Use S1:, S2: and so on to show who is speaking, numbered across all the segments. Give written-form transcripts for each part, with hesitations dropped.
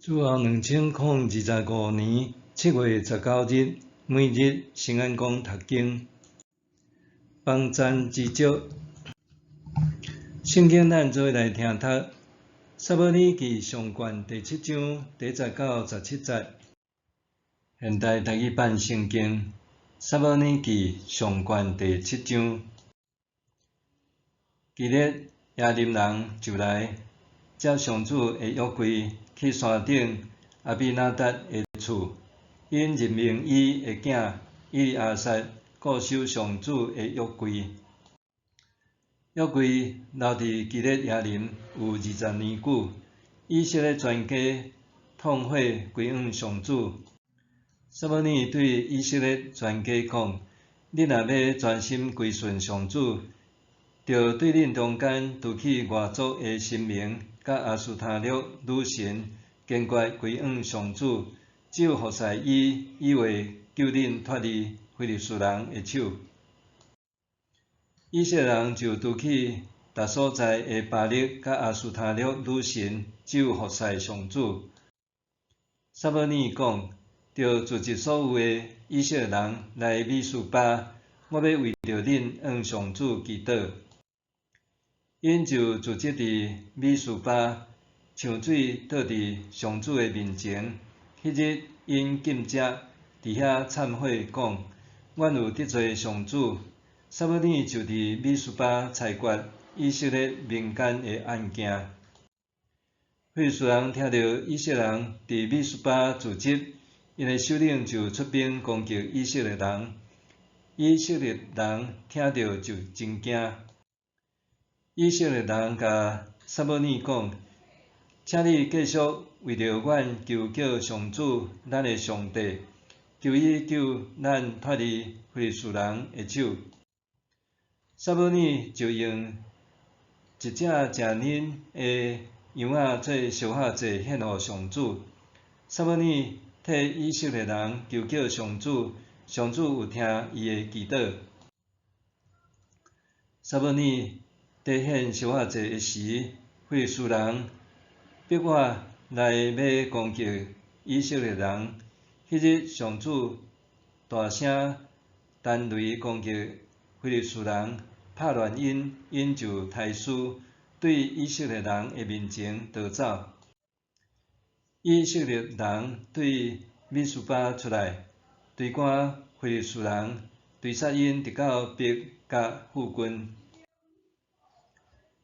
S1: 主後2025年7月19日，每日新安講讀經，幫贊之祝。聖經咱做伙來聽讀《撒母耳記上卷》第七章第一節到十七節。現代台語版聖經《撒母耳記上卷》第七章，基列耶琳人就來接上主的約櫃去山頂亞比拿達的厝，𪜶任命伊的囝以利亞撒顧守上主的約櫃。約櫃留佇基列耶琳有20年久，以色列全家痛悔歸向上主。撒母耳對以色列全家講：恁若欲專心歸順上主，著對恁中間除去外族的神明佮亞斯他錄女神，堅決歸向上主，只有服侍伊，伊會救恁脫離非利士人的手。以色列人就除去逐所在的巴力佮亞斯他錄女神，只有服侍上主。撒母耳講：著聚集所有的以色列人來米斯巴，我欲為著恁向上主祈禱。𪜶就聚集佇米斯巴，像水倒佇上主的面前。彼日𪜶禁食，佇遐懺悔講：阮有得罪上主。撒母耳就佇米斯巴裁決以色列民間的案件。非利士人聽著以色列人佇米斯巴聚集，𪜶的首領就出兵攻擊以色列人。以色列人聽著就真驚。以色列人共撒母耳講：請你繼續為著阮求告上主咱的上帝，求伊救咱脫離非利士人的手。撒母耳就用一隻誠嫩的羊仔做燒火祭獻予上主。撒母耳替以色列人求告上主，上主有聽伊的祈禱。撒母耳佇獻燒火祭的時，非利士人逼我來欲攻擊以色列人。彼日上主大聲彈雷攻擊非利士人，拍亂𪜶，𪜶就刣屍，對以色列人的面前逃走。以色列人對米斯巴出來，追趕非利士人，追殺𪜶直到伯甲附近。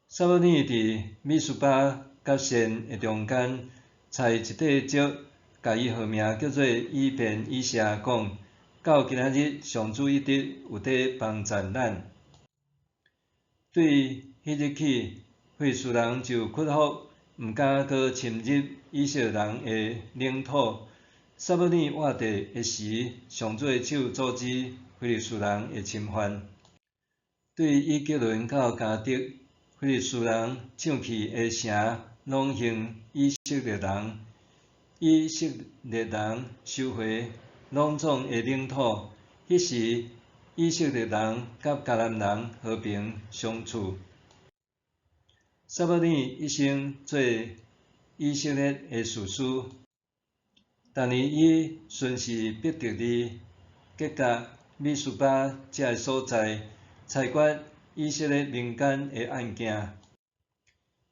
S1: 撒母耳佇米斯巴佮善的中間，採一塊石，共伊號名叫做以便以謝，講：到今仔日，上主一直有佇幫贊咱。對彼日起，非利士人就屈服，毋敢閣侵入以色列人的領土。撒母耳活著的時，上主的手阻止非利士人的侵犯。對以革倫到迦特，非利士人搶去的城，攏還以色列人。以色列人收回攏總的領土。彼時，以色列人佮迦南人和平相處。撒母耳一生做以色列的士師，逐年伊巡視伯特利、吉甲、米斯巴這个所在，裁決以色列民間的案件。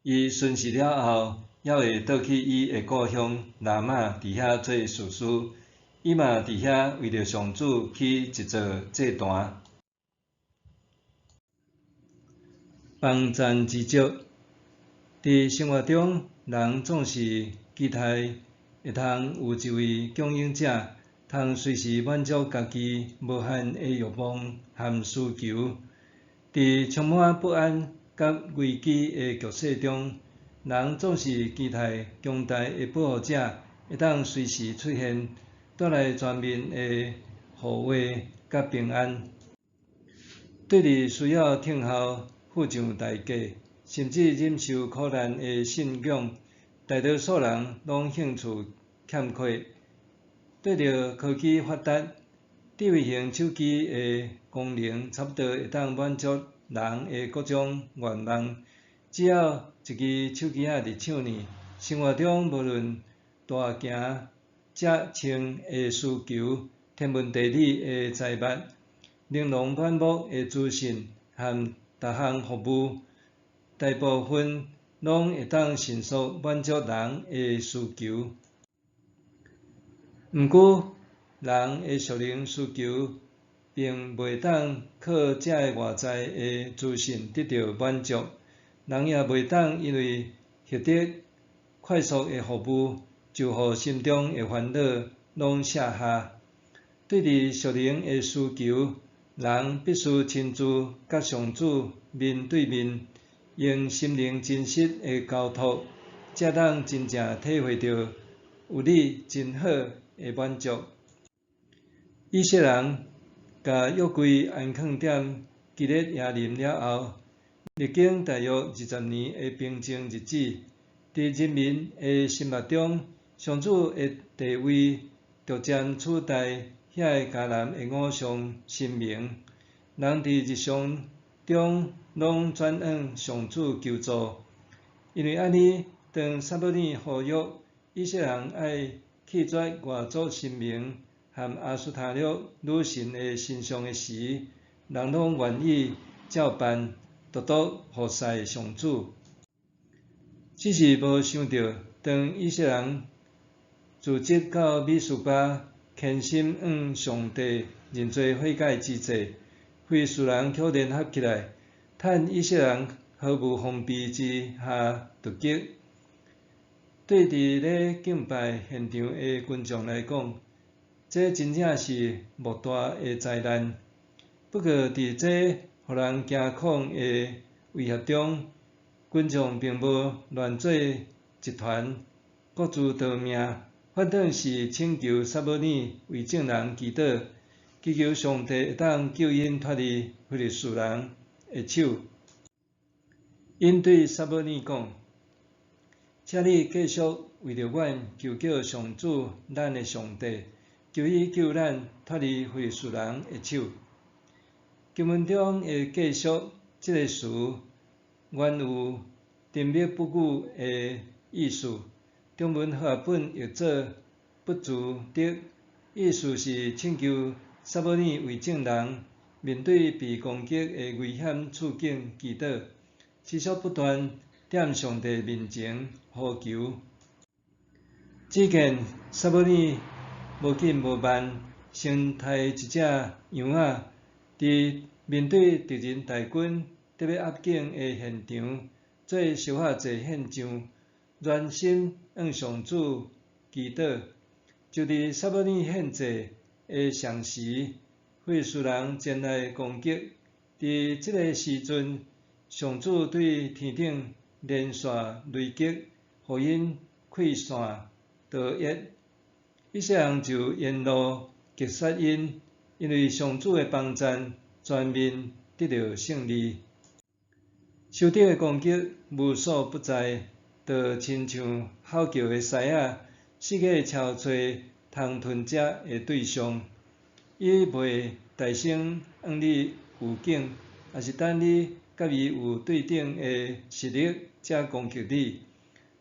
S1: 伊巡視了後，猶會倒去伊的故鄉拉瑪，佇遐做士師。伊嘛佇遐為著上主起一座祭壇。幫贊之祝。佇生活中，人總是期待會通有一位供應者，通隨時滿足家己無限的欲望和需求。佇充滿不安佮危機的局勢中，人總是期待強大的保護者會當隨時出現，帶來全面的護衛佮平安。對佇需要聽候付上代價，甚至忍受苦難的信仰，大多數人攏興趣欠缺。對著科技發達，智慧型手機的功能差不多會當滿足人的各種願望。只要一支手機仔佇手內，生活中無論大行食穿的需求、天文地理的知捌、玲瑯滿目的資訊和逐項服務，大部分攏會當迅速滿足人的需求。毋過，人的屬靈需求並袂當靠這个外在的資訊得著滿足。人也袂當因為獲得快速的服務，就予心中的煩惱攏卸下。對佇屬靈的需求，人必須親自佮上主面對面，用心靈真實的交託，才當真正體會著有你真好的滿足。以色列人共約櫃安放佇基列耶琳了後，歷經大約20年的平靜日子，佇人民的心目中，上主的地位逐漸取代遐个迦南的偶像神明。人佇日常中攏轉向上主求助，因為按呢，當撒母耳呼籲以色列人愛棄絕外族神明和亞斯他錄女神的神像的時，人攏願意照辦，獨獨服侍上主。只是無想著，當以色列人聚集到米斯巴，虔心向上帝認罪悔改之際，非利士人卻聯合起來，趁以色列人毫無防備之下突擊。對佇咧敬拜現場的群眾來講，這真正是莫大的災難。不過，佇這予人驚恐的威脅中，群眾並無亂做一團，各自逃命，反倒是請求撒母耳為眾人祈禱，祈求上帝會當救𪜶脫離非利士人的手。𪜶對撒母耳講：請你繼續為著阮求告上主咱的上帝，求伊救咱脫離非利士人的手。經文中的“繼續”這个詞，原有沉默不語的意思。中文和合本譯做“不住的”，意思是請求撒母耳為眾人面對被攻擊的危險處境祈禱，持續不斷踮上帝面前呼求。只見撒母耳無緊無慢，先刣一隻羊仔，佇面對敵人大軍欲壓境的現場，做燒火祭獻上，專心向上主祈禱。就佇撒母耳獻祭的同時，非利士人前來攻擊。佇這个時陣，上主對天頂連續雷擊，予𪜶潰散逃逸。以色列人就沿路擊殺𪜶，因為上主的幫贊，全面得著勝利。仇敵的攻擊無所不在，就親像吼叫的獅仔，四界搜揣通吞食的對象。伊袂大聲向你預警，抑是等你佮伊有對等的實力才攻擊你。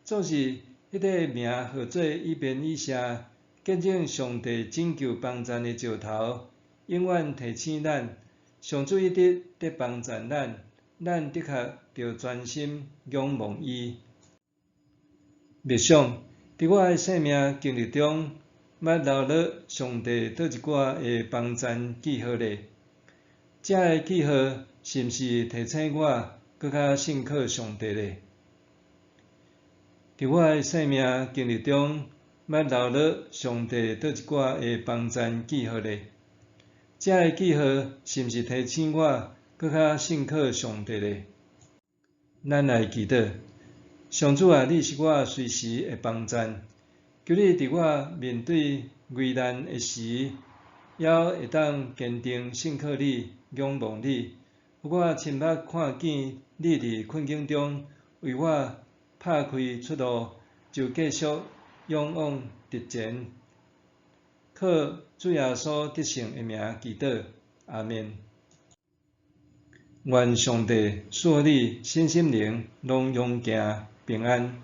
S1: 總是彼个名號做以便以謝，見證上帝拯救幫贊的石頭，永遠提醒咱，上主一直佇幫贊咱，咱的確著專心仰望伊。默想，佇我的生命經歷中，捌留落上帝佗一寡的幫贊記號咧？這个記號是毋是提醒我閣較信靠上帝咧？佇我的生命經歷中，捌留落上帝佗一寡的幫贊記號咧？這个記號是毋是提醒我閣較信靠上帝咧？咱來祈禱，上主啊，你是我隨時的幫贊，求你佇我面對危難的時，猶會當堅定信靠你、仰望你，予我親目看見你佇困境中為我拍開出路，就繼續勇往直前。靠主耶穌得勝的名祈禱，阿們。願上帝賜予你身心靈攏勇健平安。